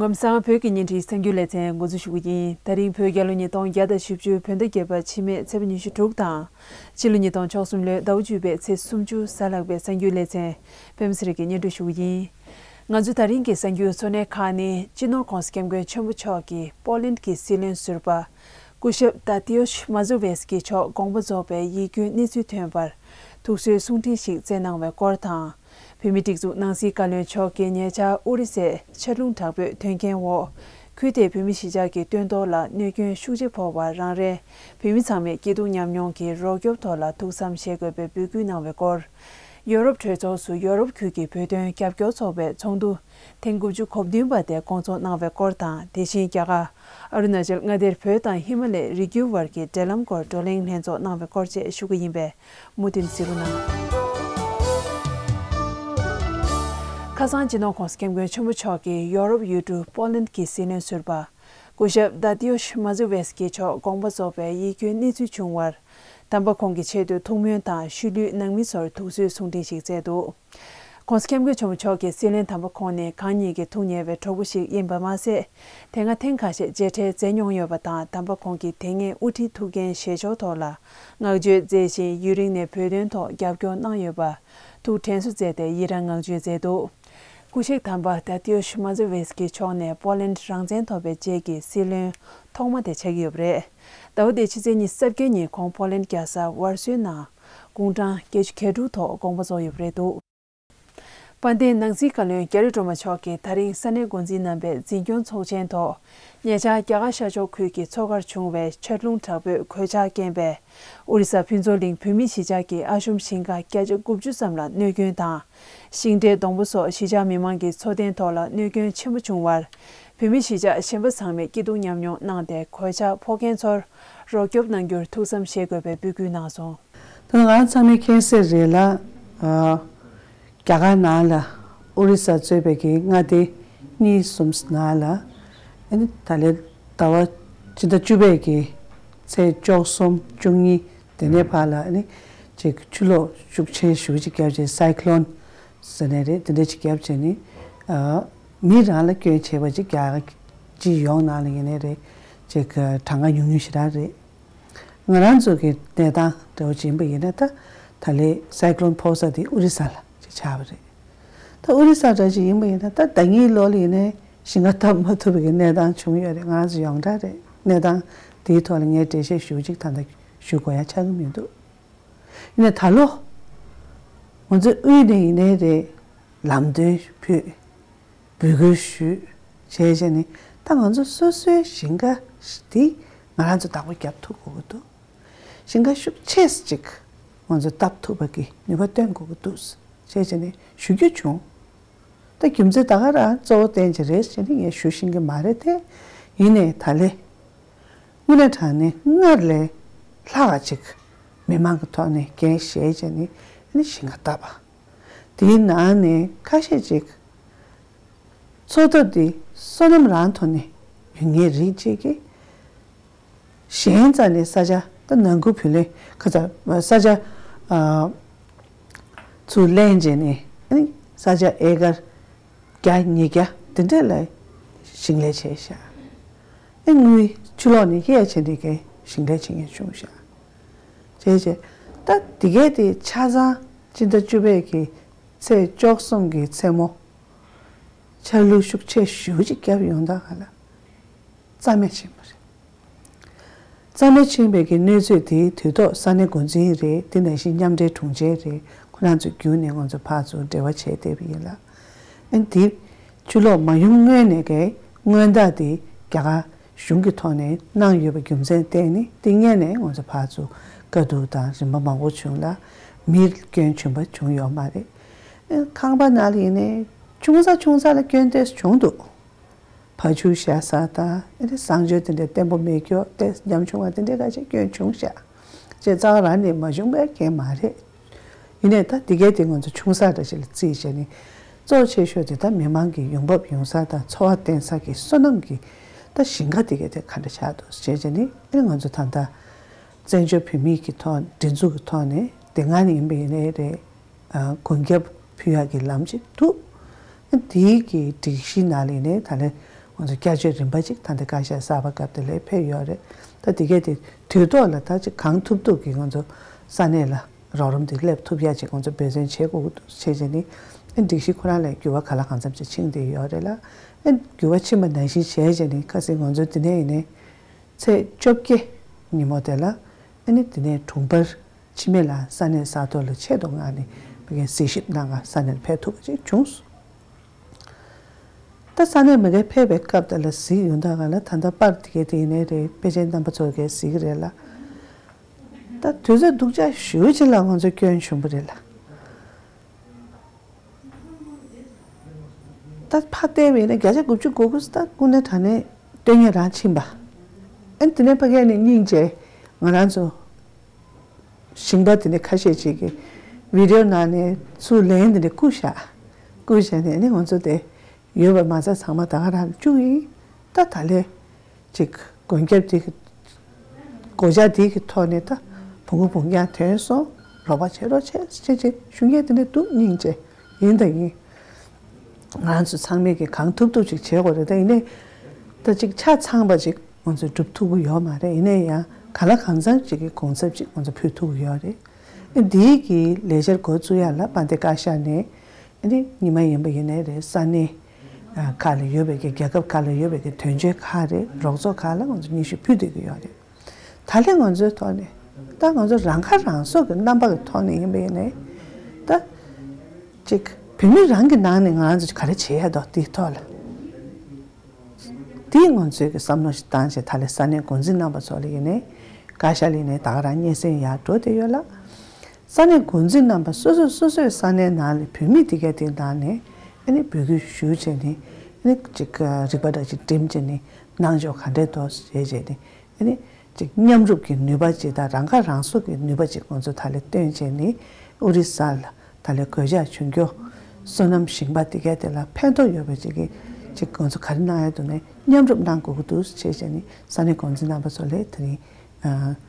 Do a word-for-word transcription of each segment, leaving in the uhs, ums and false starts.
ལམ་སང་བོད་ཀྱི་བརྙན་འཕྲིན་གསར་འགྱུར་ལེ་ཚན་འགོ་འཛུགས་ཞུ་གི་ཡིན། ད་རིང་བོད་རྒྱལ་ལོ་ཉིས་སྟོང་བརྒྱ་དང་བཞི་བཅུ་བོད་ཟླ་བརྒྱད་པ་ཕྱི་མའི་ཚེས་པ་ཉི་ཤུ་དྲུག་དང་། ཕྱི་ལོ་ཉིས་སྟོང་བཅུ་གསུམ་ལོའི་ཟླ་བ་བཅུ་པའི་ཚེས་སུམ་ཅུ་གཟའ་ལྷག་པའི་གསར་འགྱུར་ལེ་ཚན་པད་མ་ཚེ་རིང་གིས་སྙན་སྒྲོན་ཞུ་གི་ཡིན། ང་ཚོའི་ད་རིང་གི་གསར་འགྱུར་གཙོ་གནད་ཁག་ནི། སྤྱི་ནོར་༧གོང་ས་༧སྐྱབས་མགོན་ཆེན་པོ་མཆོག་གིས་པོ་ལན་གྱི་སྲིད་བློན་ཟུར་པ་སྐུ་ཞབས་ཏ་ཏེའོ་ཤི་མ་ཛུ་ཝེ་སི་ཀི་མཆོག་དགོངས་པ་རྫོགས་པའི་ཡིད་སྐྱོའི་གནས་ཚུལ་ཐོན་པར་ཐུགས་གསོའི་གསུང་འཕྲིན་ཞིག་བསྩལ་གནང་བའི་སྐོར་དང་། བོད་མིའི་སྒྲིག་འཛུགས་ནང་སྲིད་བཀའ་བློན་མཆོག་གིས་ཉེ་ཆར་ཨོ་རི་སའི་ཆར་རླུང་དྲག་པོས་དོན་རྐྱེན་འོག་ཁུལ་དེའི་བོད་མི་གཞིས་ཆགས་ཀྱི་སྟོན་ཐོག་ལ་གནོད་སྐྱོན་ཤུགས་ཆེ་ཕོག་པར། རང་རེའི་བོད་མི་ཚང་མས་སྐྱིད་སྡུག་མཉམ་མྱོང་གི་རོགས་སྐྱོབ་ཐོག་ལ་ཐུགས་བསམ་བཞེས་དགོས་པའི་འབོད་སྐུལ་གནང་བའི་སྐོར། ཡོ་རོབ་གྲོས་ཚོགས་སུ་ཡོ་རོབ་ཁུལ་གྱི་བོད་དོན་རྒྱབ་སྐྱོར་ཚོགས་པའི་ཚོགས་འདུ་ཐེངས་དགུ་བཅུ་གོ་བདུན་པ་དེ་སྐོང་ཚོགས་གནང་བའི་སྐོར་དང་། དེ་བཞིན་རྒྱ་གར་ཨ་རུ་ན་ཅལ་མངའ་སྡེར་བོད་དང་ཧི་མ་ལའི་རི་རྒྱུད་བར་གྱི་འབྲེལ་ལམ་སྐོར་བགྲོ་གླེང་ལྷན་ཚོགས་གནང་བའི་སྐོར་བཅས་ཞུ་གི་ཡིན་པས། མུ་མཐུད་གཟིགས་རོགས་གནང་། ཁ་སང་སྤྱི་ནོར་༧གོང་ས་༧སྐྱབས་མགོན་ཆེན་པོ་མཆོག་གིས་ཡོ་རོབ་ཡུལ་གྲུ་པོ་ལན་གྱི་སྲིད་བློན་ཟུར་པ་སྐུ་ཞབས་ཏ་ཏེའོ་ཤི་མ་ཛུ་ཝེ་སི་ཀི་མཆོག་དགོངས་པ་རྫོགས་པའི་ཡིད་སྐྱོའི་གནས་ཚུལ་བྱུང་བར། དམ་པ་ཁོང་གི་ཆེད་དུ་ཐུགས་སྨོན་དང་ཤུལ་ལུས་ནང་མི་ཚོར་ཐུགས་གསོའི་གསུང་འཕྲིན་ཞིག་བསྩལ་འདུག ༧གོང་ས་༧སྐྱབས་མགོན་ཆེན་པོ་མཆོག་གི་སྲིད་བློན་དམ་པ་ཁོང་ནི་གང་ཉིད་ཀྱི་ཐུགས་ཉེ་བའི་གྲོགས་པོ་ཞིག་ཡིན་པ་མ་ཟད། དེ་སྔ་ཐེངས་ཁ་ཤས་མཇལ་འཕྲད་མཛད་མྱོང་ཡོད་པ་དང་། དམ་པ་ཁོང་གི་དེ་སྔའི་དབུ་ཁྲིད་ཐུགས་འགན་བཞེས་ཕྱོགས་ཐོག་ལ་བསྔགས་བརྗོད་མཛད་བཞིན། ཡུན་རིང་ནས་བོད་དོན་ཐོག་རྒྱབ་སྐྱོར་གནང་ཡོད་པར་ཐུགས་དྲན་གསོ་མཛད་དེ་ཡི་རང་བསྔགས་བརྗོད་མཛད་འདུག་སྐུ་གཤེགས་དམ་པ་ཏ་ཏེའོ་ཤི་མ་ཛུ་ཝེ་སི་ཀི་མཆོག་ནི་པོ་ལན་རང་བཙན་ཐོབ་པའི་རྗེས་ཀྱི་སྲིད་བློན་ཐོག་མ་དེ་ཆགས་ཀྱི་ཡོད་པ་རེད། ཟླ་བ་འདིའི་ཕྱི་ཚེས་ཉི་ཤུ་རྩ་བརྒྱད་ཉིན་ཁོང་པོ་ལན་རྒྱལ་ས་ཝར་སོའི་ནང་དགུང་གྲངས་བརྒྱད་ཅུ་གྱ་དྲུག་ཐོག་དགོངས་པ་རྫོགས་ཡོད་པ་རེད་འདུག་དཔལ་ལྡན་ནང་སྲིད་བཀའ་བློན་རྒྱ་རི་སྒྲོལ་མ་མཆོག་གིས་ད་རིང་ས་གནས་འགོ་འཛིན་རྣམ་པའི་འཛིན་སྐྱོང་ཚོགས་ཆེན་ཐོག་ཉེ་ཆར་རྒྱ་གར་ཤར་ཕྱོགས་ཁུལ་གྱི་མཚོ་ཁར་བྱུང་བའི་ཆར་རླུང་དྲག་པོས་གོད་ཆག་རྐྱེན་པས། ཨོ་རི་ས་ཕུན་ཚོགས་གླིང་བོད་མིའི་གཞིས་ཆགས་ཀྱི་ཨ་ཤོམ་ཞིང་ཁ་བརྒྱ་ཆ་དགུ་བཅུ་ཙམ་ལ་གནོད་སྐྱོན་དང་། ཤིང་འབྲས་སྡོང་པོ་སོགས་གཞིས་ཆགས་མི་མང་གི་འཚོ་རྟེན་ཐོག་ལ་གནོད་སྐྱོན་ཆེན་པོ་བྱུང་བར། བོད་མི་གཞིས་ཆགས་གཞན་པ་ཚང་མས་སྐྱིད་སྡུག་མཉམ་མྱོང་གནང་སྟེ། གོད་ཆག་ཕོག་མཁན་ཚོར་རོགས་སྐྱོབ་གནང་རྒྱུར་ཐུགས་བསམ་བཞེས་དགོས་པའི་འབོད་སྐུལ་གནང་སོང་། ད་ང་ཚང་མས་མཁྱེན་གསལ་རེད་ལ། ཨ། རྒྱ་གར་ནང་ལ་ཨོ་རི་ས་གཙོས་པའི་གི་མངའ་སྡེ་གཉིས་གསུམ་ནང་ལ། ཨ་ནི་ད་ལོའི་ཟླ་བ་ཕྱི་ཟླ་བཅུ་པའི་གི་ཚེས་བཅུ་གསུམ་བཅུ་གཉིས་དེ་ནས་ཕར་ལ་ཨ་ནི་ཅིག་ཆུ་ལོག་ཤུགས་ཆེན་ཞེ་པོ་ཅིག་བརྒྱབ་བྱས། སའི་ཀི་ལོན་ཟེར་ནའི་རེད། དེ་འདྲ་ཅིག་བརྒྱབ་བྱས་ནི། ཨ། མི་རང་ལ་སྐྱོན་བྱས་པ་ཅིག་རྒྱ་གར་སྤྱི་ཡོངས་ནང་ལ་ཡིན་ནའི་རེད། ཅིག་གྲངས་ཀ་ཉུང་ཉུང་ཞེ་དྲག་རེད། ང་རང་ཚོ་གི་གནས་སྟངས་འདྲ་བོ་ཅིག་ཡིན་པ་ཡིན་ན། ད་ད་ལོའི་སའི་ཀི་ལོན་ཕོག་ས་དེ་ཨོ་རི་ས་ལ་ཅིག་ཆགས་པ་རེད། ད་ཨོ་རི་ས་འདྲ་ཅིག་ཡིན་པ་ཡིན་ན། ད་ཟླ་གཉིས་ལོ་ལ་ཡིན་ནའི་ཞིང་ཁ་བཏབ་མ་ཐུབ་པའི་གི་གནས་སྟངས་བྱུང་ཡོད་རེད། ང་རང་ཚོ་ཡོངས་གྲགས་རེད། གནས་སྟངས་དེའི་ཐོག་ལ་ངས་འགྲེལ་བཤད་ཞེ་པོ་ཅིག་ད་ལྟ་ཞུ་དགོས་ཡ་ཆགས་ཀྱི་མི་འདུག་ཡིན་ནའི་ད་ལོ་ང་ཚོའི་དབུས་ནས་ཡིན་ནའི་རེད། ལམ་སྟོན་ཕུལ། འབོད་སྐུལ་ཞུས། བྱས་བྱས་ནས་ད་ང་ཚོ་སོ་སོའི་ཞིང་ཁ་འདི་ང་རང་ཚོ་བདག་པོ་རྒྱབ་ཐུབ་དགོས་ཀྱི་འདུག་ཞིང་ཁ་ཤུགས་ཆེ་ཅིག་ང་ཚོ་བཏབ་ཐུབ་པ་གི་ནུས་པ་བཏོན་དགོས་ཀྱི་འདུག་བྱས་བྱས་ནས་ཞུ་རྒྱུ་བྱུང་། ད་རྒྱུ་མཚན་ད་ག་རང་གཙོ་བོ་བསྟན་གྱི་རེད་ཟེར་ནས་ངས་ཞུ་ཤེས་ཀྱི་མ་རེད་དེ། ཡིན་ནའི་ད་ལོ་དངོས་གནས་དྲང་གནས་སྔར་ལས་ལྷག་ཅིག་མི་མང་གི་ཐོག་ནས་འགན་བཞེས་བྱས་ནས་ནི་ཞིང་ཁ་བཏབ་པ། དེའི་ནང་ནས་ཁ་ཤས་ཅིག་འཚོ་ཐབས་འདི་སོ་ནམ་རང་ཐོག་ནས་ཡོད་མཁན་རིགས་ཅིག་གིས། ཞན་ཙ་ནས་ས་ཆ་ད་ནང་ཁུལ་བུ་ལོན་ཁ་ཚ་ས་ཆ་ཨ་ཚུར་ལེན་བྱས་ནས། ཨ་ནི་ས་ཆ་ཨེ་ཀར་བརྒྱ་ཉིས་བརྒྱ་དེ་འདྲ་ལ་ཞིང་ལས་བྱས་ཤག་ཨ་དངུལ་ཕྱི་ལོགས་ནས་གཡར་བྱས་ནས་ཀྱི་ཞིང་ལས་བྱེད་མཁན་བྱུང་ཤག་བྱས་བྱས་ད་དེ་གའི་དེ་ཆ་ཚང་སྤྱི་ཟླ་བཅུ་པའི་གི་ཚེས་བཅུ་གསུམ་གི་མཚན་མོ་ཆར་ལུད་ཤུགས་ཆེ་ཞེ་པོ་ཅིག་བརྒྱབ་ཡོང་དུས་སྒང་ལ་རྩ་མེད་ཕྱིན་པ་རེད། རྩ་མེད་ཕྱིན་པའི་གི་གནས་ཚུལ་དེ་དུས་ཐོག་ས་གནས་འགོ་འཛིན་རེད། དེ་ནང་བཞིན་མཉམ་འབྲེལ་དྲུང་ཆེ་རེད། ཁོ་རང་ཚོ་བརྒྱུད་ནས་ང་ཚོ་ཕར་ཚུར་འབྲེལ་བ་བྱས་བསྡད་པ་ཡིན་ལ། ཨ་ནི་དེ་ཕྱི་ལོགས་མ་ཡོང་སྔོན་ནས་ཀྱི་སྔོན་བརྡ་དེ་རྒྱ་གར་གཞུང་གི་ཐོག་ནས་གནང་ཡོད་པའི་རྒྱུ་མཚན་བརྟེན་ནས། དེ་སྔོན་ནས་ང་ཚོ་ཕར་ཚུར་དཀའ་སྡུག་དང་རིམ་པ་མང་པོ་བྱུང་ལ། མིར་སྐྱོན་བྱུང་བ་བྱུང་ཡོད་མ་རེད། ཨ་ནི་ཁང་པ་ནང་ལ་ཡིན་ནའི་ཆུང་ས་ཆུང་ས་ལ་སྐྱོན་ཏོག་ཙམ་བྱུང་འདུག་བ་ཕྱུགས་བཞག་ས་དང་། ཨ་ནི་གསང་སྤྱོད་དེ་འདྲ་བརྟན་པོ་མེད་རྒྱུ་དེ་ཉམ་ཆུང་བ་དེ་འདྲའི་ཁ་ཤས་སྐྱོན་བྱུང་ཤག་ཅེས་རྩ་བ་རང་ནས་མ་བྱུང་བའི་རྐྱེན་མ་རེད། ཡིན་ནའི་ད་དེ་གའི་དེ་ང་ཚོ་ཆུང་ས་འདྲ་ཞིག་ལ་བརྩིས་བྱས་ནས། གཙོ་ཆེ་ཤོས་དེ་ད་མི་མང་གི་ཡོང་འབབ་ཡོང་ས་དང་འཚོ་བ་བརྟེན་ས་གི་སོ་ནམ་གྱི་ད་ཞིང་ཁ་དེ་གའི་དེ་ག་འདྲ་ཆགས་འདུག་ཅེས་བྱས་ནས། ཨ་ནི་ང་ཚོ་ད་ལྟ་བཙན་བྱོལ་བོད་མིའི་གི་ཐོག་སྒྲིག་འཛུགས་ཀྱི་ཐོག་ནས་དེ་སྔ་ནས་ཡིན་པ་ཡིན་ནའི་རེད། ཨ། གུན་ཁྱབ་ཕུལ་ཡག་གི་ལམ་ཅིག་འདུག་ཨ་ནི་དེའི་གི་སྒྲིག་གཞི་ནང་ལ་ཡིན་ནའི་ད་ལོ་ ང་ཚོ་བསྐྱར་བཅོས་རིམ་པ་ཅིག་ད་ལྟ་བཀའ་ཤག་གསར་པ་སྐབས་དེ་ལ་ཕེབས་ཡོད་རེད། ད་དེ་གས་དེ་དུས་ཐོག་ལ་ད་ཅིག་གང་ཐུབ་ཐུབ་ཀྱིས་ང་ཚོ་ས་གནས་ལ་རོགས་རམ་དེ་སླེབས་ཐུབ་ཡ་ཅིག་ང་ཚོ་འབད་བརྩོན་བྱེད་དགོས་ཀྱི་འདུག་བྱས་བྱས་ནི། ཨ་སྒྲིག་གཞི་ཁོ་རང་ལ་འགྱུར་བ་ག་ལ་གང་འཚམ་ཅིག་ཕྱིན་བསྡད་ཡོད་རེད་ལ། ཨ་འགྱུར་བ་ཕྱིན་པ་ནང་བཞིན་བྱས་བྱས་ནི་ཁ་སང་ང་ཚོ་དེ་ནས་ཡིན་ནའི་ཚེས་བཅོ་བརྒྱད་ཉིན་མོ་དེ་ལ་ཨ་ནི་དེ་ནས་དྲུང་འཕར་འཆི་མེད་ལགས་ས་གནས་ས་ཐོག་ལ་ཆེད་དུ་མངགས་ནས་ཕ་གིར་གཟིགས་ཞིབ་གནང་ག་ས་གནས་ལ་ཕེབས་ཐུབ་པ་ཅིག་བྱུང་སོང་། ད་ས་གནས་མ་གིར་ཕེབས་པའི་སྐབས་དེ་ལ་གཟིགས་ཡོང་དུས་ག་ལ་ད་ལྟ་པར་དེ་གའི་དེ་ཡིན་ནའི་རེད། དཔེ་ཆའི་རྣམ་པ་ཚོ་གིས་གཟིགས་ཀྱི་རེད་ལ། ད་དུས་ཚོད་སྡུག་ཅག་ཞེ་པོ་ཅིག་ལ་ང་ཚོ་སྐྱོན་བྱུང་བ་རེད་ལ། ད་ཕར་བལྟས་པ་ཡིན་ན་བརྒྱ་ཆ་དགུ་བཅུ་གོ་དགུ་ད་དངོས་གནས་དྲང་གནས་སྟོན་ཉན་རང་ཕྱིན་པ། ཨ་ནི་དེ་ནས་ཕ་གིར་ནས་སྙིང་རྗེ་ང་རང་ཚོ་ཞིང་པ་དེ་ནས་ཁ་ཤས་ཅིག་གིས་བི་ཌི་ཡོ་ནང་ནས་ཚུར་ལན་དེ་ནས་བསྐུར་བཞག་བསྐུར་བཞག་ནས་ཨ་ནི་ང་ཚོ་དེ་ཡོད་པ་མ་རྩ་ཚང་མ་ད་ག་རང་ལ་བཅུག་ཡིན། ད་ད་ལས་ཅིག་མགོན་སྐྱབས་དེ་གི་སྒོ་ལྕགས་དེ་གི་ཐོག་ནས་ད་བུ་མོ་བུ་ངག་ཐོན་སོང་། རོགས་པ་བྱེད་རོགས་བྱེད་ཅེས་ཅེས་ཞུ་མཁན་དེ་འདྲ་འདུག་སྙིང་རྗེ། ཡིན་དང་ཡིན། ང་ཚོ་ཚང་མས་ཀྱི་གང་ཐུབ་ཐུབ་ཅིག་བྱེད་དགོས་རེད། ད་ཡིན་ནའི་ད་ཅིག་ཆ་ཚང་པ་ཅིག་ང་ཚོས་སྒྲུབ་ཐུབ་ཀྱི་ཡོད་མ་རེད། ཡིན་ནའི་ཡང་གང་ལ་གང་འཚམ་ཅིག་གི་གོང་ཚབ་ཅིག་ང་ཚོ་ཕུལ་ཐུབ་ཀྱི་ཡོད་རེད། འདིའི་གི་ལས་འཆར་འགོ་བཙུགས་ཡ་ལ་དཔལ་ལྡན་བཀའ་ཤག་ནས་ཨ་ནི་ཉི་མ་ཡིན་པ་ཡིན་ནའི་རེད། ས་གནས་ཨ་ཁག་ལ་ཡོད་པའི་གི་རྒྱལ་ཁབ་ཁག་ལ་ཡོད་པའི་གི་དོན་གཅོད་ཁག་རེད། རོགས་ཚོགས་ཁག་ལ་ང་ཚོ་སྙན་ཞུ་ཕུལ་བསྡད་ཀྱི་ཡོད་རེད། ད་ལན་ང་ཚོའི་ཐོག་ནས་ད་ང་ཚོ་རང་ཁ་རང་གསོ་གི་རྣམ་པ་གི་ཐོག་ནས་ཡིན་པ་ཡིན་ནའི་ད་ཅིག་བོད་མི་རང་གི་ནང་ནས་ང་ཚོ་ག་རེ་བྱེད་ཡ་འདུག་དེའི་ཐོག་ལ། དེ་ང་ཚོས་ཀྱི་བསམ་བློ་ཞིག་བཏང་བྱས་ད་ལན་ས་གནས་འགོ་འཛིན་རྣམ་པ་ཚོ་ལ་ཡིན་ནའི་བཀའ་ཤག་ལ་ཡིན་ནའི་ད་ག་རང་སྙན་སེང་ཡར་འགྲོ་བསྡད་ཡོད་ལ། ས་གནས་འགོ་འཛིན་རྣམ་པ་སོ་སོ་སོ་སོའི་ས་གནས་ནང་ལ་བོད་མི་དེ་ག་དེ་ནང་ནས་ཨ་ནི་འབོད་སྐུལ་ཞུ་བྱས་ནས་ཨ་ནི་ཅིག་རིག་པ་འདྲ་ཅིག་འགྲིམ་བྱས་ནས་གནང་ཕྱོགས་ག་འདྲས་འདུག་ཟེར་བྱས་ནས་ཨ་ནི་ཅིག་མཉམ་རུབ་ཀྱི་ནུས་པ་ཅིག་དང་རང་ཁ་རང་གསོ་གི་ནུས་པ་ཅིག་ང་ཚོ་ད་ལན་བཏོན་བྱས་ནས་ཨོ་རི་ས་ལ་ད་ལན་གོད་ཆག་བྱུང་རྒྱུ། སོ་ནམ་ཞིང་པ་དེ་ག་དེ་ལ་ཕན་ཐོགས་ཡོད་པ་ཅིག་གི་ཅིག་ང་ཚོ་ག་རེ་གནང་ཡ་འདུག་ནས་མཉམ་རུབ་གནང་དགོས་ཀྱི་འདུག་ཅེས་བྱས་ནས་ས་གནས་འགོ་འཛིན་རྣམ་པ་ཚོ་ལ་དེ་རིང་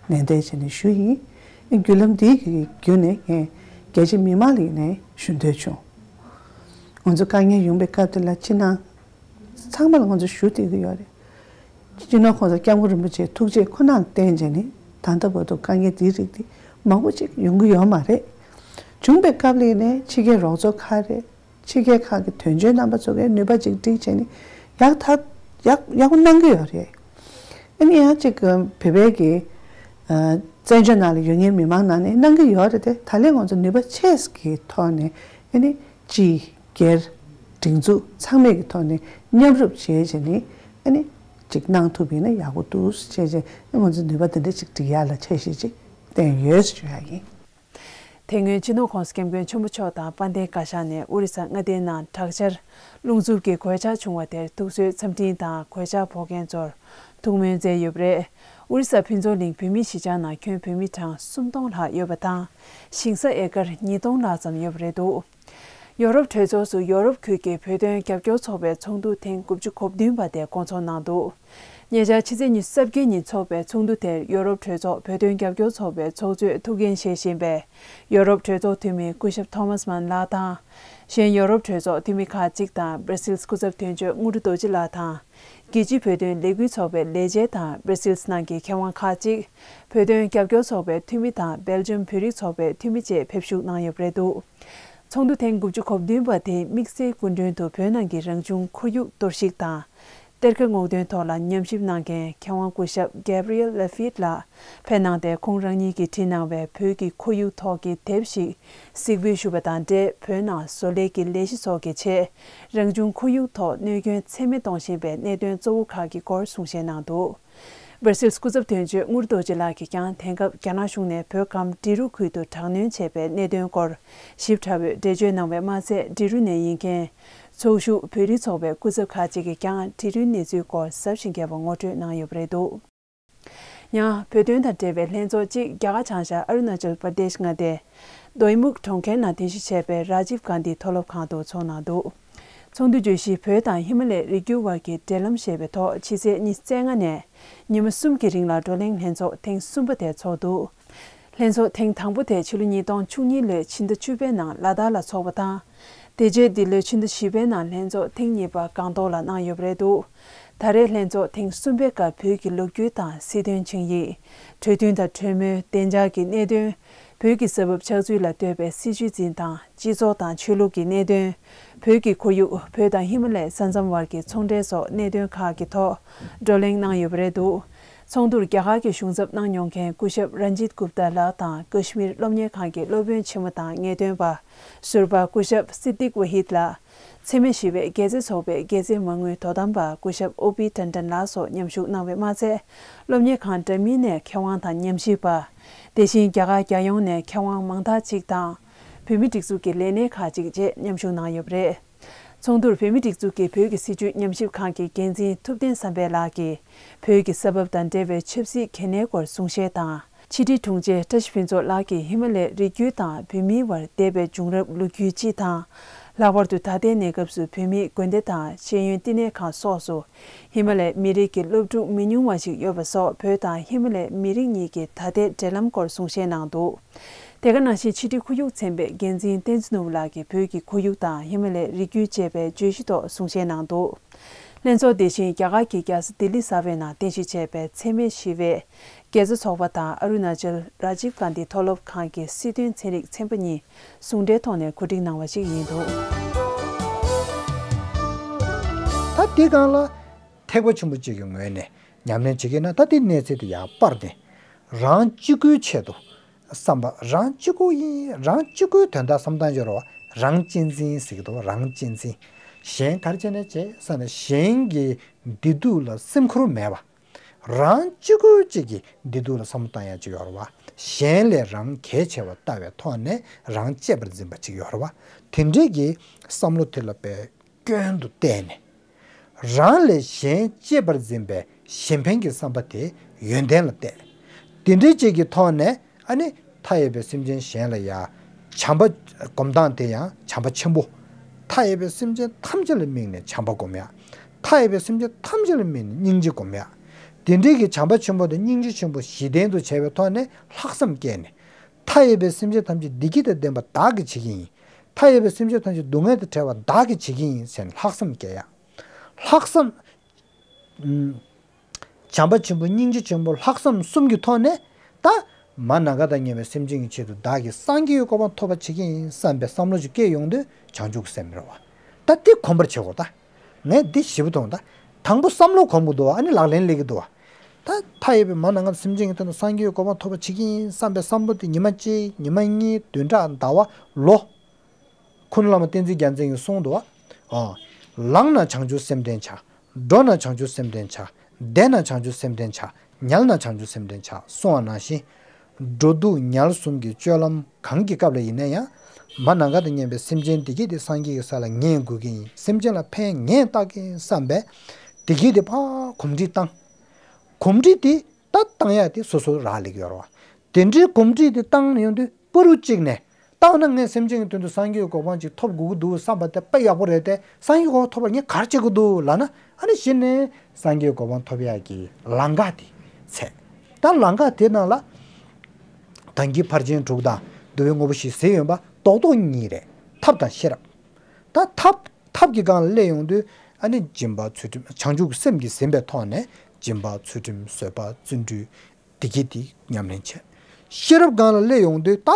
ནན་ཏན་བྱས་ནས་ཞུ་ཡིན། བརྒྱུད་ལམ་འདི་གི་བརྒྱུད་ནས་ངས་རྒྱ་ཆེ་མི་མང་ལ་ཡིན་ནས་ཞུ་འདོད་བྱུང་། ང་ཚོ་དཀའ་ངལ་ཡོང་པའི་སྐབས་དེ་ལ་ཕྱི་ནང་ཚང་མ་ལ་ང་ཚོ་ཞུ་བསྡད་ཀྱི་ཡོད་རེད། སྤྱི་ནོར་གོང་ས་སྐྱབས་མགོན་རིན་པོ་ཆེའི་ཐུགས་རྗེ་ཁོ་ནར་བརྟེན་བྱས་ནས་ད་ལྟ་བར་དུ་དཀའ་ངལ་འདིའི་རིགས་འདི་མང་པོ་ཅིག་ཡོང་གི་ཡོད་མ་རེད། བྱུང་པའི་སྐབས་ལ་ཡིན་ནས་ཕྱི་རྒྱལ་རོགས་ཚོགས་ཁག་རེད། ཕྱི་རྒྱལ་ཁག་གི་དོན་གཅོད་རྣམ་པ་ཚོ་གིས་ནུས་པ་ཅིག་བསྒྲིགས་བྱས་ནས་ཡག་ཐག་ཡག་ཡག་པོ་གནང་གི་ཡོད་རེད། ཨ་ནི་ཡང་ཅིག་བོད་པའི་གི་ཨ་བཙན་བྱོལ་ནང་ལ་ཡོད་མཁན་མི་མང་ནང་ནས་གནང་གི་ཡོད་རེད་དེ། ད་ལན་ང་ཚོ་ནུས་པ་ཆེ་གི་ཐོག་ནས་ཨ་ནི་སྤྱི་སྒེར་སྒྲིག་འཛུགས་ཚང་མའི་གི་ཐོག་ནས་མཉམ་རུབ་བྱས་བྱས་ནས་ཨ་ནི་ཅིག་གནང་ཐུབ་ཡིན་ན་ཡག་པོ་འདུག་ཅེས་བྱས་ང་ཚོ་ནུས་པ་དེ་འདྲ་ཅིག་སྒྲིག་ཡ་ལ་འཆར་གཞི་ཅིག་བཏིང་ཡོད་ཞུ་ཡ་ཡིན། དེ་སྔོན་སྤྱི་ནོར་གོང་ས་སྐྱབས་མགོན་ཆེན་པོ་མཆོག་དང་དཔལ་ལྡན་བཀའ་ཤག་ནས་ཨོ་རི་ས་མངའ་སྡེའི་ནང་དྲག་ཆར་རླུང་འཚུབ་ཀྱི་གོད་ཆག་བྱུང་བ་དེར་ཐུགས་གསོའི་འཚམས་འཕྲིན་དང་གོད་ཆག་ཕོག་མཁན་ཚོར་ཐུགས་སྨོན་བསྩལ་ཡོད་པ་རེད། ཨོ་རི་ས་ཕུན་ཚོགས་གླིང་བོད་མིའི་གཞིས་ཆགས་ནང་ཁྱོན་བོད་མི་གྲངས་སུམ་སྟོང་ལྷག་ཡོད་པ་དང་། ཞིང་ས་ཨེ་ཀར་ཉིས་སྟོང་ལྷག་ཙམ་ཡོད་པ་རེད་འདུག་ཡོ་རོབ་གྲོས་ཚོགས་སུ་ཡོ་རོབ་ཁུལ་གྱི་བོད་དོན་རྒྱབ་སྐྱོར་ཚོགས་པའི་ཚོགས་འདུ་ཐེངས་དགུ་བཅུ་གོ་བདུན་པ་དེ་བསྐོང་ཚོགས་གནང་འདུག་ཉེ་ཆར་ཕྱི་ཚེས་ཉི་ཤུ་རྩ་བརྒྱད་ཉིན་འཚོགས་པའི་ཚོགས་འདུ་དེར་ཡོ་རོབ་གྲོས་ཚོགས་བོད་དོན་རྒྱབ་སྐྱོར་ཚོགས་པའི་ཚོགས་གཙོས་ཐུགས་འགན་བཞེས་བཞིན་པའི་ཡོ་རོབ་གྲོས་ཚོགས་འཐུས་མི་སྐུ་ཞབས་ཐོ་མཱས་མན་ལགས་དང་། གཞན་ཡོ་རོབ་གྲོས་ཚོགས་འཐུས་མི་ཁག་ཅིག་དང་། སྦར་སིལ་སྐུ་ཚབ་དོན་གཅོད་དངོས་གྲུབ་རྡོ་རྗེ་ལགས་དང་། རྒྱལ་སྤྱིའི་བོད་དོན་ལས་འགུལ་ཚོགས་པའི་ལས་བྱེད་དང་། སྦར་སིལ་ནང་གི་མཁས་དབང་ཁག་ཅིག་བོད་དོན་རྒྱབ་སྐྱོར་ཚོགས་པའི་འཐུས་མི་དང་། སྦེལ་ཇམ་བོད་རིགས་ཚོགས་པའི་འཐུས་མི་བཅས་ཕེབས་ཞུགས་གནང་ཡོད་པ་རེད་འདུག་ཚོགས་འདུ་ཐེངས་དགུ་བཅུ་གོ་བདུན་པ་དེ་དམིགས་བསལ་སྐུ་མགྲོན་དུ་བོད་ནང་གི་རང་བྱུང་ཁོར་ཡུག་གཏོར་བཤིག་དང་། གཏེར་ཁ་སྔོག་འདོན་ཐོག་ལ་ཉམས་ཞིབ་གནང་མཁན་མཁས་དབང་སྐུ་ཞབས་Gabriel Laffitte་ལགས་ཕེབས་གནང་སྟེ། ཁོང་རང་ཉིད་ཀྱིས་བྲིས་གནང་བའི་བོད་ཀྱི་ཁོར་ཡུག་ཐོག་གི་དེབ་ཞིག་གཟིགས་འབུལ་ཞུས་པ་དང་འབྲེལ། བོད་ནང་བཟོ་ལས་ཀྱི་ལས་གཞི་སོགས་ཀྱི་ཆེད་རང་བྱུང་ཁོར་ཡུག་ཐོག་གནོད་སྐྱོན་ཚད་མེད་གཏོང་བཞིན་པའི་གནད་དོན་གཙོ་བོ་ཁག་གི་སྐོར་གསུང་བཤད་གནང་འདུག་སྦར་སིལ་སྐུ་ཚབ་དོན་གཅོད་དངོས་གྲུབ་རྡོ་རྗེ་ལགས་ཀྱིས་ཀྱང་དེང་སྐབས་རྒྱ་ནག་གཞུང་ནས་བོད་ཁམས་འབྲི་རུ་ཁུལ་དུ་དྲག་གནོན་བྱས་པའི་གནད་དོན་སྐོར་ཞིབ་ཕྲ་བའི་འགྲེལ་བརྗོད་གནང་བས་མ་ཚད། འབྲི་རུ་ནས་ཡིན་མཁན་ཚོགས་ཞུགས་བོད་རིགས་ཚོགས་པའི་སྐུ་ཚབ་ཁག་ཅིག་གིས་ཀྱང་འབྲི་རུའི་གནས་ཚུལ་སྐོར་ཟབ་ཞིང་རྒྱས་པ་ངོ་སྤྲོད་གནང་ཡོད་པ་རེད་འདུག་ཡང་བོད་དོན་དང་འབྲེལ་བའི་ལྷན་ཚོགས་གཅིག་རྒྱ་གར་བྱང་ཤར་ཨ་རུ་ན་ཅལ་པར་དེཤ་མངའ་སྡེ་དོའི་མུག་གྲོང་ཁྱེར་ནང་རྟེན་གཞི་བྱས་པའི་རཱ་ཇིབ་གྷན་དྷི་མཐོ་སློབ་ཁང་དུ་ཚོགས་གནང་འདུག་ཚོགས་འདུ་བརྗོད་གཞི་བོད་དང་ཧི་མ་ལའི་རི་རྒྱུད་བར་གྱི་འབྲེལ་ལམ་ཞེས་པའི་ཐོག་ཕྱི་ཚེས་ཉི་ཤུ་རྩ་ལྔ་ནས་ཉི་མ་གསུམ་གྱི་རིང་ལ་བགྲོ་གླེང་ལྷན་ཚོགས་ཐེངས་གསུམ་པ་དེ་ཚོགས་འདུག་ལྷན་ཚོགས་ཐེངས་དང་པོ་དེ་ཕྱི་ལོ་ཉིས་སྟོང་བཅུ་གཉིས་ལོའི་ཕྱི་ཟླ་བཅུ་པའི་ནང་ལ་དྭགས་ལ་ཚོགས་པ་དང་། དེ་རྗེས་འདི་ལོའི་ཕྱི་ཟླ་བཞི་པའི་ནང་ལྷན་ཚོགས་ཐེངས་གཉིས་པ་སྒང་ཏོག་ལ་གནང་ཡོད་པ་རེད་འདུག་ད་རེས་ལྷན་ཚོགས་ཐེངས་གསུམ་པའི་སྐབས་བོད་ཀྱི་ལོ་རྒྱུས་དང་སྲིད་དོན་ཆིངས་ཡིག་གྲོས་མཐུན་དང་གྲོས་མོལ། བདེ་འཇགས་ཀྱི་གནད་དོན། བོད་ཀྱི་ས་བབ་ཆགས་ཚུལ་ལ་ལྟོས་པའི་སྲིད་བྱུས་འཛིན་སྟངས། སྤྱི་ཚོགས་དང་ཆོས་ལུགས་ཀྱི་གནད་དོན། བོད་ཀྱི་ཁོར་ཡུག་བོད་དང་ཧི་མ་ལའི་ས་མཚམས་བར་གྱི་ཚོང་འབྲེལ་སོགས་གནད་དོན་ཁག་གི་ཐོག་བགྲོ་གླེང་གནང་ཡོད་པ་རེད་འདུག་ཚོགས་འདུར་རྒྱ་གར་གྱི་གཞུང་ཚབ་གནང་མྱོང་མཁན་སྐུ་ཞབས་རན་ཇིད་གུབ་ཏཱ་ལགས་དང་ཀ་ཤི་མིར་སློབ་གཉེར་ཁང་གི་སློབ་དཔོན་ཆེན་མོ་དང་ངེས་སྟོན་པ་ཟུར་པ་སྐུ་ཞབས་སི་ཏིག་ཝ་ཧིད་ལགས། འཚེ་མེད་ཞི་བའི་རྒྱལ་རྩེ་ཚོགས་པའི་རྒྱལ་རྩེ་མ་དངུལ་དོ་དམ་པ་སྐུ་ཞབས་ཨོ་པི་ཏན་ཏན་ལགས་སོགས་མཉམ་ཞུགས་གནང་བས་མ་ཚད། སློབ་གཉེར་ཁང་འདྲ་མིན་ནས་མཁས་དབང་དང་ཉམས་ཞིབ་པ། དེ་བཞིན་རྒྱ་གར་རྒྱལ་ཡོངས་ནས་མཁས་དབང་མང་དག་ཅིག་དང་། བོད་མིའི་སྒྲིག་འཛུགས་ཀྱི་ལས་སྣེ་ཁག་ཅིག་བཅས་མཉམ་ཞུགས་གནང་ཡོད་པ་རེད། ཚོགས་འདུར་བོད་མིའི་སྒྲིག་འཛུགས་ཀྱི་བོད་ཀྱི་སྲིད་བྱུས་ཉམས་ཞིབ་ཁང་གི་འགན་འཛིན་ཐུབ་བསྟན་བསམ་འཕེལ་ལགས་ཀྱིས་བོད་ཀྱི་ས་བབ་དང་འབྲེལ་བའི་ཆབ་སྲིད་གལ་གནད་སྐོར་གསུང་བཤད་དང་། ཕྱི་དྲིལ་དྲུང་ཆེ་བཀྲ་ཤིས་ཕུན་ཚོགས་ལགས་ཀྱིས་ཧི་མ་ལའི་རི་རྒྱུད་དང་བོད་མིའི་བར་འདས་པའི་བྱུང་རབས་ལོ་རྒྱུས་སྤྱི་དང་། ལྷག་པར་དུ་ད་ལྟའི་གནས་སྐབས་སུ་བོད་མིའི་དགོན་སྡེ་དང་ཤེས་ཡོན་བསྟི་གནས་ཁང་སོགས་སུ་ཧི་མ་ལའི་མི་རིགས་ཀྱི་སློབ་ཕྲུག་མི་ཉུང་བ་ཞིག་ཡོད་པ་སོགས་བོད་དང་ཧི་མ་ལའི་མི་རིགས་གཉིས་ཀྱི་ད་ལྟའི་འབྲེལ་ལམ་སྐོར་གསུང་བཤད་གནང་འདུག་དེ་ག་ནང་བཞིན་ཕྱི་དྲིལ་ཁོར་ཡུག་ཚན་པའི་འགན་འཛིན་བསྟན་འཛིན་ནོར་བུ་ལགས་ཀྱིས་བོད་ཀྱི་ཁོར་ཡུག་དང་ཧི་མ་ལའི་རི་རྒྱུད་ཅེས་པའི་བརྗོད་གཞི་ཐོག་གསུང་བཤད་གནང་འདུག་ལྷན་ཚོགས་དེ་བཞིན་རྒྱ་གར་གྱི་རྒྱལ་ས་ལྡི་ལི་གསར་པའི་ནང་རྟེན་གཞི་བྱས་པའི་འཚེ་མེད་ཞི་བའི་རྒྱལ་རྩེ་ཚོགས་པ་དང་ཨ་རུ་ན་ཅལ་རཱ་ཇིབ་གྷན་དྷི་མཐོ་སློབ་ཁང་གི་སྲིད་དོན་ཚན་རིག་ཚན་པ་གཉིས་ཟུང་འབྲེལ་ཐོག་ནས་གོ་སྒྲིག་གནང་བ་ཞིག་ཡིན་འདུག་ད་འདི་སྒང་ལ་ཐེག་པ་ཆེན་པོ་གཅིག་གི་ངོས་ནས་ཉམས་ལེན་བྱེད་ཀྱི་ན། ད་འདི་གནས་ཚད་དེ་ཡར་སྤར་ནས་རང་གཅིག་པུའི་ཆེད་དུ། བསམ་པ་རང་གཅིག་པུ་ཡིན། རང་གཅིག་པུའི་དོན་དག་བསམ་སྟངས་ཡོད་རེད་བ། རང་གཅེས་འཛིན་ཟེར་གྱི་འདུག་རང་གཅེས་འཛིན། གཞན་ག་རེ་བྱས་ནས་བྱས་ཟེར་ན་གཞན་གྱི་བདེ་སྡུག་ལ་སེམས་ཁུར་མེད་པ། རང་གཅིག་པུ་གཅིག་གི་བདེ་སྡུག་ལ་བསམ་བློ་བཏང་ཡ་གཅིག་ཡོད་རེད་བ། གཞན་ལས་རང་གལ་ཆེ་བ་ལྟ་བའི་ཐོག་ནས་རང་གཅེས་པར་འཛིན་པ་གཅིག་ཡོད་རེད་བ། དེ་འདྲས་ཀྱི་བསམ་བློ་དེ་ལ་དཔེ་སྐྱོན་དུ་བལྟས་ནས། རང་ལས་གཞན་གཅེས་པར་འཛིན་པའི་གཞན་ཕན་གྱི་བསམ་པ་དེ་ཡོན་ཏན་ལ་བལྟས། དེ་འདྲའི་ཅིག་གི་ཐོག་ནས་ཨ་ནི་མཐའ་ཡས་པའི་སེམས་ཅན་གཞན་ལ་ཡང་བྱམས་པ་སྒོམ་སྟངས་དེ་ཡང་བྱམས་པ་ཆེན་པོ། མཐའ་ཡས་པའི་སེམས་ཅན་ཐམས་ཅད་ལ་དམིགས་ནས་བྱམས་པ་སྒོམ་ཡ། མཐའ་ཡས་པའི་སེམས་ཅན་ཐམས་ཅད་ལ་དམིགས་ནས་སྙིང་རྗེ་སྒོམ་ཡ། དེ་འདྲའི་གི་བྱམས་པ་ཆེན་པོ་དང་སྙིང་རྗེ་ཆེན་པོ་གཞི་རྟེན་དུ་བྱས་པའི་ཐོག་ནས་ལྷག་བསམ་བསྐྱེད་ནས། མཐའ་ཡས་པའི་སེམས་ཅན་ཐམས་ཅད་བདེ་སྐྱིད་དང་ལྡན་པ་བདག་གིས་བྱེད་ཀྱི་ཡིན། མཐའ་ཡས་པའི་སེམས་ཅན་ཐམས་ཅད་སྡུག་བསྔལ་དུ་བྲལ་བ་བདག་གིས་བྱེད་ཀྱི་ཡིན་ཟེར་ནས་ལྷག་བསམ་བསྐྱེད་ཡ། ལྷག་བསམ། ཨུམ། བྱམས་པ་ཆེན་པོ་སྙིང་རྗེ་ཆེན་པོ་ལྷག་བསམ་གསུམ་གྱི་ཐོག་ནས་ད། མ་ནམ་མཁའ་དང་མཉམ་པའི་སེམས་ཅན་གྱི་ཆེད་དུ་བདག་གིས་སངས་རྒྱས་ཀྱི་གོ་འཕང་ཐོབ་པ་བྱེད་ཀྱི་ཡིན་བསམ་པའི་བསམ་བློ་ཞིག་སྐྱེས་ཡོང་དུས་བྱང་ཆུབ་སེམས་རེད་བ། ད་འདི་གོམས་པར་བྱེད་དགོས་ད། ངས་འདི་ཞིབ་མཐོང་ད། དང་པོ་བསམ་བློ་གོམས་ཀྱི་འདུག་བ། ཨ་ནི་ལག་ལེན་སླེབས་ཀྱི་འདུག་བ། ད་མཐའ་ཡས་པའི་མ་ནམ་མཁའ་སེམས་ཅན་གྱི་དོན་དུ་སངས་རྒྱས་ཀྱི་གོ་འཕང་ཐོབ་པ་བྱེད་ཀྱི་ཡིན་བསམ་པའི་བསམ་བློ་དེ་ཉི་མ་གཅིག་ཉི་མ་གཉིས་བདུན་ཕྲག་ཟླ་བ་ལོ། ཀུན་བླ་མ་བསྟན་འཛིན་རྒྱལ་མཚན་གྱིས་གསུངས་འདུག་བ། ཨོ། ལངས་ན་བྱང་ཆུབ་སེམས་ལྡན་བྱ། འགྲོ་ན་བྱང་ཆུབ་སེམས་ལྡན་བྱ། བསྡད་ན་བྱང་ཆུབ་སེམས་ལྡན་བྱ། ཉལ་ན་བྱང་ཆུབ་སེམས་ལྡན་བྱ་གསུངས་པ་ནང་བཞིན། འགྲོ་འདུག་ཉལ་གསུམ་གྱི་སྤྱོད་ལམ་གང་གི་སྐབས་ལ་ཡིན་ན་ཡང་། མ་ནམ་མཁའ་དང་མཉམ་པའི་སེམས་ཅན་བདེ་སྐྱིད་དེ་སངས་རྒྱས་ཀྱི་ས་ལ་ངས་འགོད་ཀྱི་ཡིན། སེམས་ཅན་ལ་ཕན་ངས་བཏགས་ཀྱི་ཡིན་བསམ་པའི་བདེ་སྐྱིད་དེ་ཕར་གོམས་འདྲིས་བཏང་། གོམས་འདྲིས་དེ་ད་བཏང་ཡག་དེ་སོ་སོ་རག་ལས་ཀྱི་ཡོད་རེད་བ། དེ་འདྲའི་གོམས་འདྲིས་དེ་བཏང་ཡོང་དུས་པུ་རུ་གཅིག་ནས་བཏང་ན་ངས་སེམས་ཅན་གྱི་དོན་དུ་སངས་རྒྱས་ཀྱི་གོ་འཕང་ཅིག་ཐོབ་དགོས་ཀྱི་འདུག་བསམ་པ་དེ་དཔེ་ཡག་པོ་རེད་དེ། སངས་རྒྱས་གོ་འཕང་ཐོབ་པར་ངས་ག་རེ་བྱེད་དགོས་འདུག་ལབ་ན། ཨ་ནི་གཞི་ནས་སངས་རྒྱས་གོ་འཕང་ཐོབ་ཡག་གི་ལམ་ཁ་དེ་འཚོལ། ད་ལམ་ཁ་དེ་ནང་ལ་དང་གི་ཕར་ཕྱིན་དྲུག་དང་བསྡུ་བའི་དངོས་པོ་བཞི་ཟེར་ཡོད་པ་རྡོག་རྡོག་གཉིས་རེད། ཐབས་དང་ཤེས་རབ། ད་ཐབས། ཐབས་ཀྱི་སྒང་ལ་སླེབས་ཡོང་དུས་ཨ་ནི་སྦྱིན་པ་ཚུལ་ཁྲིམས་བྱང་ཆུབ་སེམས་ཀྱིས་ཟིན་པའི་ཐོག་ནས་སྦྱིན་པ་ཚུལ་ཁྲིམས་བཟོད་པ་བརྩོན་འགྲུས། བདེ་སྐྱིད་དེ་ཉམས་ལེན་བྱས། ཤེས་རབ་སྒང་ལ་སླེབས་ཡོང་དུས་ད།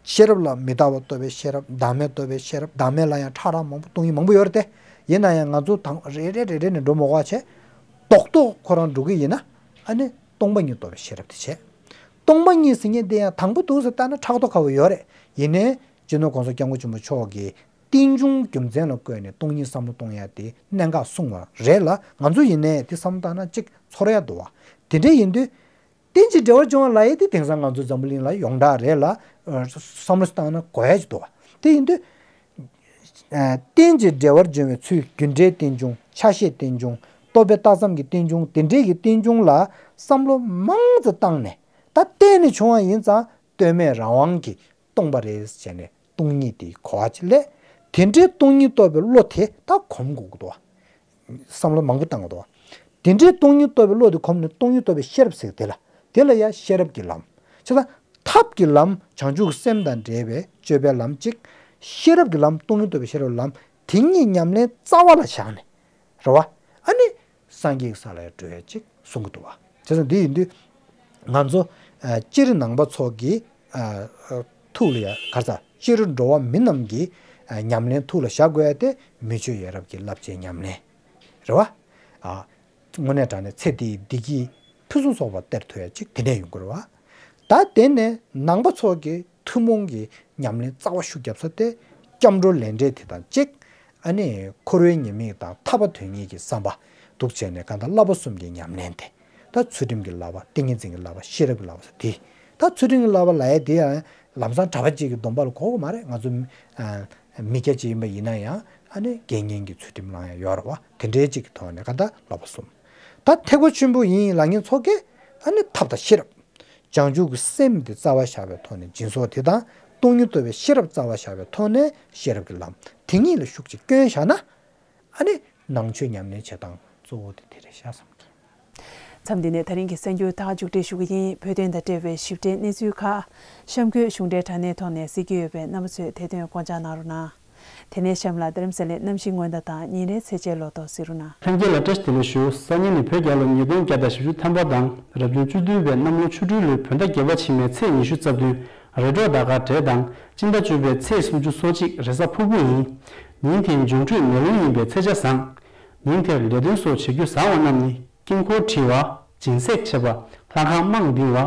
ཤེས་རབ་ལ་མི་རྟག་པ་རྟོགས་པའི་ཤེས་རབ། བདག་མེད་རྟོགས་པའི་ཤེས་རབ། བདག་མེད་ལ་ཡང་ཕྲ་རགས་མང་པོ་སྟོང་ཉིད་མང་པོ་ཡོད་རེད་དེ། ཡིན་ན་ཡང་ང་ཚོ་དང་རེ་རེ་རེ་རེ་ནས་འགྲོ་མ་དགོས་པ་བྱས། རྡོག་རྡོག་ཁོ་རང་འགྲོ་གི་ཡིན་ན། ཨ་ནི་སྟོང་པ་ཉིད་རྟོགས་པའི་ཤེས་རབ་དེ་བྱས། སྟོང་པ་ཉིད་ཟེར་མཁན་དེ་ཡང་དང་པོ་འདུག་ཟེར་ལྟ་ན་ཕྲག་དོག་ཁ་བོ་ཡོད་རེད། ཡིན་ནའི་སྤྱི་ནོར་གོང་ས་སྐྱབས་མགོན་ཆེན་པོ་མཆོག་གིས། རྟེན་འབྱུང་རྒྱུ་མཚན་ལ་བཀོད་ནས་སྟོང་ཉིད་བསམ་བློ་གཏོང་ཡ་དེ་གནད་འགག་གསུངས་པ་རེད་ལ། ང་ཚོ་ཡིན་ནའི་དེ་བསམ་བློ་བཏང་ན་གཅིག་ཚོར་ཡ་འདུག་བ། དེ་འདྲ་ཡིན་དུས། རྟེན་ཅིང་འབྲེལ་བར་འབྱུང་བ་ལབ་ཡ་དེ་དེང་སང་ང་ཚོ་འཛམ་བུ་གླིང་ལ་ཡོངས་གྲགས་རེད་ལ། བསམ་བློ་བཏང་ན་གོ་ཡ་ཅིག་འདུག་བ། དེ་ཡིན་དུས། རྟེན་ཅིང་འབྲེལ་བར་འབྱུང་བའི་ཚུལ། རྒྱུ་འབྲས་རྟེན་འབྱུང་། ཆ་ཤས་རྟེན་འབྱུང་། རྟོག་པས་བཏགས་ཙམ་གྱི་རྟེན་འབྱུང་། དེ་འདྲའི་གི་རྟེན་འབྱུང་ལ་བསམ་བློ་མང་ཙམ་བཏང་ནས། ད་གཏན་ནས་བྱུང་བ་ཡིན་ཙང་ལྟོས་མེད་རང་དབང་གིས་སྟོང་པ་རེད་ཟེར་ནས། སྟོང་ཉིད་དེ་གོ་བ་ཅིག་སླེབས། དེ་འདྲའི་སྟོང་ཉིད་རྟོགས་པའི་བློ་དེ་ད་གོམས་དགོས་ཀྱི་འདུག་བ། བསམ་བློ་མང་པོ་བཏང་དགོས་འདུག་བ། དེ་འདྲའི་སྟོང་ཉིད་རྟོགས་པའི་བློ་དེ་གོམས་ནས་སྟོང་ཉིད་རྟོགས་པའི་ཤེས་རབ་ཟེར་དེ་ལ། དེ་ལ་ཡང་ཤེས་རབ་ཀྱི་ལམ། བྱས་ཙང་ཐབས་ཀྱི་ལམ། བྱང་ཆུབ་སེམས་དང་འབྲེལ་བའི་སྤྱོད་པའི་ལམ་གཅིག། ཤེས་རབ་ཀྱི་ལམ། སྟོང་ཉིད་རྟོགས་པའི་ཤེས་རབ་ལམ་དེ་ཉིད་ཉམས་ལེན་རྩ་བ་ལ་བཞག་ནས། རེད་བ། ཨ་ནི་སངས་རྒྱས་ཀྱི་ས་ལ་ཡང་འགྲོ་ཡ་ཅིག་གསུང་གི་འདུག་བ། བྱས་ཙང་འདི་ཡིན་དུས་ང་ཚོ་ཨ་སྤྱིར་ནང་པ་ཚོ་གི་ཨ་ཨ་ཐུགས་ལ་ཡ་ག་རེ་ཟ། སྤྱིར་འགྲོ་བ་མི་རྣམས་ཀྱི་ཨ་ཉམས་ལེན་ཐུགས་ལ་བཞག་དགོས་ཡ་དེ་མི་ཆོས་ཡ་རབས་ཀྱི་བསླབ་བྱའི་ཉམས་ལེན་རེད་བ། ཨ་དངོས་གནས་དྲང་གནས་ཚེ་འདིའི་བདེ་སྐྱིད་ཕུན་སུམ་ཚོགས་པ་སྟེར་ཐུབ་ཡ་ཅིག་དེ་འདྲས་ཡོང་གི་རེད་བ། ད་དེ་ནས་ནང་པ་ཚོ་གི་ཐུན་མོང་གི་ཉམས་ལེན་རྩ་བ་ཤུགས་རྒྱབ་ས་དེ་སྐྱབས་འགྲོ་ལས་འབྲས་དེ་དང་གཅིག་ཨ་ནི་འཁོར་བའི་ཉེས་དམིགས་དང་ཐར་པ་དོན་གཉེར་གྱི་བསམ་པ་འདུག་བྱས་ནས་གང་ལྟར་བསླབ་པ་གསུམ་གྱི་ཉམས་ལེན་དེ། ད་ཚུལ་ཁྲིམས་ཀྱི་བསླབ་པ། ཏིང་ངེ་འཛིན་གྱི་བསླབ་པ། ཤེས་རབ་ཀྱི་བསླབ་པ་ཟེར་དེ། ད་ཚུལ་ཁྲིམས་ཀྱི་བསླབ་པ་ལབ་ཡ་དེ་ཡང་ལམ་སང་གྲྭ་པ་གཅིག་གི་སྡོམ་པ་ལ་གོ་གི་མ་རེད། ང་ཚོ་ཨ་མི་སྐྱ་གཅིག་ཡིན་པ་ཡིན་ན་ཡང་ཨ་ནི་དགེ་བསྙེན་གྱི་ཚུལ་ཁྲིམས་བླང་ཡ་ཡོད་རེད་བ། དེ་འདྲའི་གཅིག་གི་ཐོག་ནས་གང་ལྟར་བསླབ་པ་གསུམ། ད་ཐེག་པ་ཆེན་པོ་ཡིན་ལབ་མཁན་ཚོ་གིས་ཨ་ནི་ཐབས་དང་ཤེས་རབ། བྱང་ཆུབ་ཀྱི་སེམས་དེ་རྩ་བ་བཞག་པའི་ཐོག་ནས་སྦྱིན་སོགས་དེ་དང་སྟོང་ཉིད་རྟོགས་པའི་ཤེས་རབ་རྩ་བ་བཞག་པའི་ཐོག་ནས་ཤེས་རབ་ཀྱི་ལམ་དེ་གཉིས་ལ་ཤུགས་ཅིག་བསྐྱོན་བཞག་ན། ཨ་ནི་ནང་ཆོས་ཉམས་ལེན་བྱེད་སྟངས་གཙོ་བོ་དེ་དེ་རེད་ཤག་བསམ་གྱི། མཚམས་འདི་ནས་ད་རིང་གི་གསར་འགྱུར་ད་ག་མཇུག་སྒྲིལ་ཞུ་གི་ཡིན། བོད་དོན་དང་འབྲེལ་བའི་ཞིབ་ཕྲའི་གནས་ཚུལ་ཁག་གཤམ་འཁོད་གཞུང་འབྲེལ་དྲ་གནས་ཐོག་ནས་གཟིགས་ཀྱི་ཡོད་པས་རྣམ་པ་ཚོས་དེ་དོན་དགོངས་འཇགས་གནང་རོགས་གནང་། དེ་ནས་གཤམ་ལ་རྡ་རམ་ས་ལའི་གནམ་གཤིས་སྔོན་བརྡ་དང་ཉིན་རེའི་ཚེས་ཆའི་ལོ་ཐོ་གཟིགས་རོགས་གནང་། ལྷན་རྒྱས་ལ་བཀྲ་ཤིས་བདེ་ལེགས་ཞུ། སང་ཉིན་ནི་བོད་རྒྱལ་ལོ་ཉིས་སྟོང་བརྒྱ་དང་བཞི་བཅུ་ཐམ་པ་དང་རབ་བྱུང་བཅུ་བདུན་པའི་གནམ་ལོ་ཆུ་སྦྲུལ་ལོའི་བོད་ཟླ་བརྒྱད་པ་ཕྱི་མའི་ཚེས་ཉི་ཤུ་རྩ་བདུན། རེས་འགྲོགས་ཟླ་སྐར་བགྲེས་དང་སྤྱི་ཟླ་བཅུ་པའི་ཚེས་སུམ་ཅུ་སོ་གཅིག་རེས་གཟའ་ཕུར་བུ་ཡིན། ཉིན་དེའི་འབྱུང་འཕྲོད་མེ་རླུང་ཡིན་པས་ཚེས་ཆ་བཟང་། ཉིན་དེར་ལས་དོན་སོགས་བྱེད་རྒྱུ་བཟང་བ་རྣམས་ནི། དཀྱིལ་འཁོར་བྲི་བ། སྦྱིན་སྲེག་བྱེད་པ། ལྷ་ཁང་རྨང་འདིང་བ།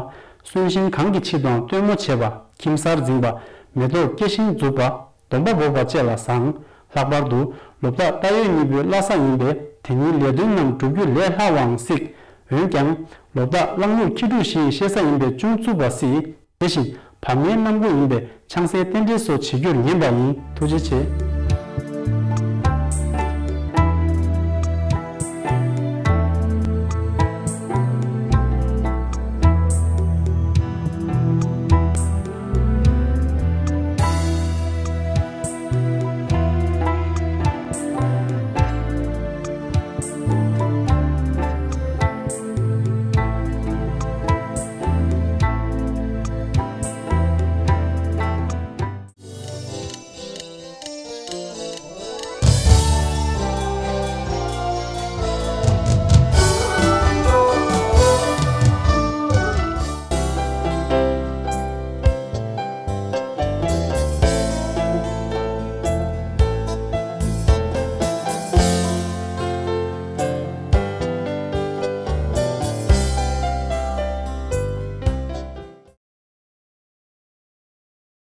གསོན་གཤིན་གང་གི་ཕྱིར་དུའང་སྟོན་མོ་བྱེད་པ། ཁྱིམ་གསར་འཛིང་བ། མེ་ཏོག་སྐྱེ་ཤིང་འཛུགས་པ། སྡོམ་པ་འབོགས་པ་བཅས་ལ་བཟང་། ལྷག་པར་དུ་ལོ་རྟགས་རྟ་ཡོས་གཉིས་པོའི་བླ་གཟའ་ཡིན་པས་དེ་ཉིན་ལས་དོན་རྣམས་བསྒྲུབ་རྒྱུ་ལས་སླ་བའང་སྲིད། འོན་ཀྱང་ལོ་རྟགས་གླང་ལུག་ཁྱི་ཕྲུག་བཞི་ཡི་གཤེད་གཟའ་ཡིན་པས་ཅུང་རྩུབ་པ་སྲིད། དེ་བཞིན་བར་མའི་གནམ་སྒོ་ཡིན་པས་ཆང་སའི་རྟེན་འབྲེལ་སོགས་བྱེད་རྒྱུར་ངན་པ་ཡིན། ཐུགས་རྗེ་ཆེ།